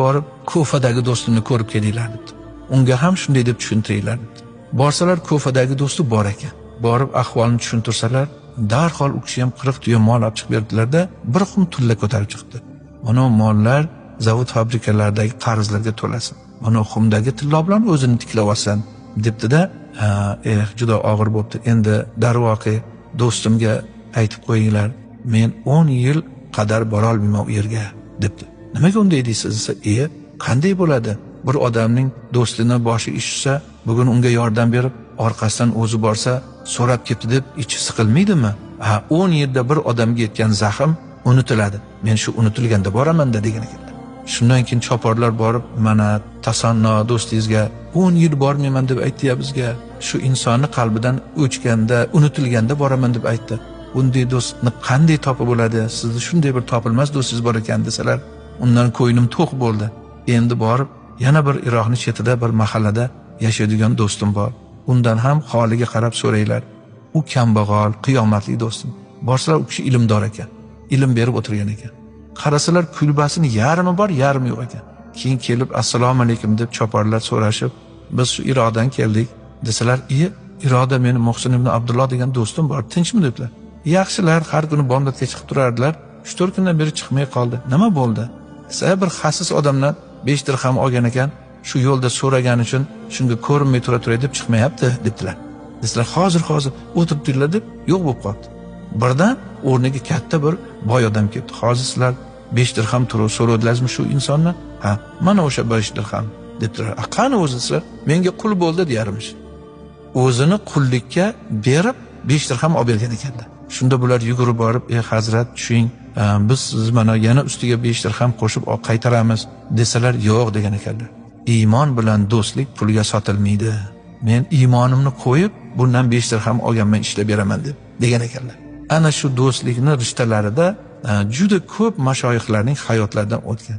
Borib Kufadagi do'stimni ko'rib kelinglar debdi. Unga ham shunday deb tushuntiringlar debdi. Borsalar Kufadagi do'sti bor ekan. Borib ahvolni tushuntirsalar, darhol u kishi ham 40 tuya mol olib chiqib berdilarda, bir xum tilla ko'tarib chiqdi. Mana mollar zavod fabrikalardagi qarzlarga to'lasin. Mana xumdagi tilla bilan o'zini tiklab olsin debdi-da, juda og'ir bo'pti. Endi darvoqe do'stimga aytib qo'yinglar, men 10 yil qadar bora olmayman u yerga debdi. Nimaga unday deysiz desa, qanday bo'ladi? Bir odamning do'stini boshi ishsa, bugun unga yordam berib, orqasidan o'zi borsa, so'rab ketdi deb ichi siqilmaydimi? Ha, 10 yilda bir odamga yetgan zaxm unutiladi. Men shu unutilganda boraman-da degan ekanlar. Shundan keyin choparlar borib, mana tasanno do'stingizga 10 yil bormayman deb aytdi-ya bizga. Shu insonni qalbidan o'chganda, unutilganda boraman deb aytdi. Bunday do'stni qanday topib bo'ladi? Sizni shunday bir topilmas do'stingiz bor ekan desalar, undan ko'nglim to'q bo'ldi. Endi borib yana bir Iroqning chetida bir mahallada yashaydigan do'stim bor. Undan ham holiga qarab so'ranglar. U kambag'al, qiyomatli do'stim. Borsalar u kishi ilmdor ekan. Ilm berib o'tirgan ekan. Qarasalar kulbasini yarmi bor, yarmi yo'q ekan. Keyin kelib assalomu alaykum deb choparlar so'rashib, biz shu Iroqdan keldik desalar, Iroqda meni Muhsin ibn Abdulloh degan do'stim bor, tinchmi debdilar. Yaxshilar, har kuni bomdodga chiqib turardilar. 3-4 kundan beri chiqmay qoldi. Nima bo'ldi? Desa, bir xasis odamdan 5 dirham olgan ekan, shu yo'lda so'ragan uchun shunga ko'rinmay tura turay deb chiqmayapti debdilar. Desalar, hozir o'tirib turinglar deb yo'q bo'lib qoldi. Birdan o'rniga katta bir boy odam keldi. Hozir sizlar 5 dirham turib so'radingizmi shu insondan? Ha, mana o'sha 5 dirham debdilar. A qani o'zi sizlar? Menga qul bo'ldi deyarmish. O'zini qullikka berib 5 dirham olib bergan ekanda. Shunda bular yugurib borib, hazrat tushing, biz siz mana yana ustiga 5 dirham qo'shib qaytaramiz desalar, yo'q degan ekanlar. Iymon bilan do'stlik pulga sotilmaydi. Men iymonimni qo'yib, bundan 5 dirham olganman, ishlab beraman deb degan ekanlar. Ana shu do'stlikni rishtalarida juda ko'p mashoyixlarning hayotlaridan o'tgan.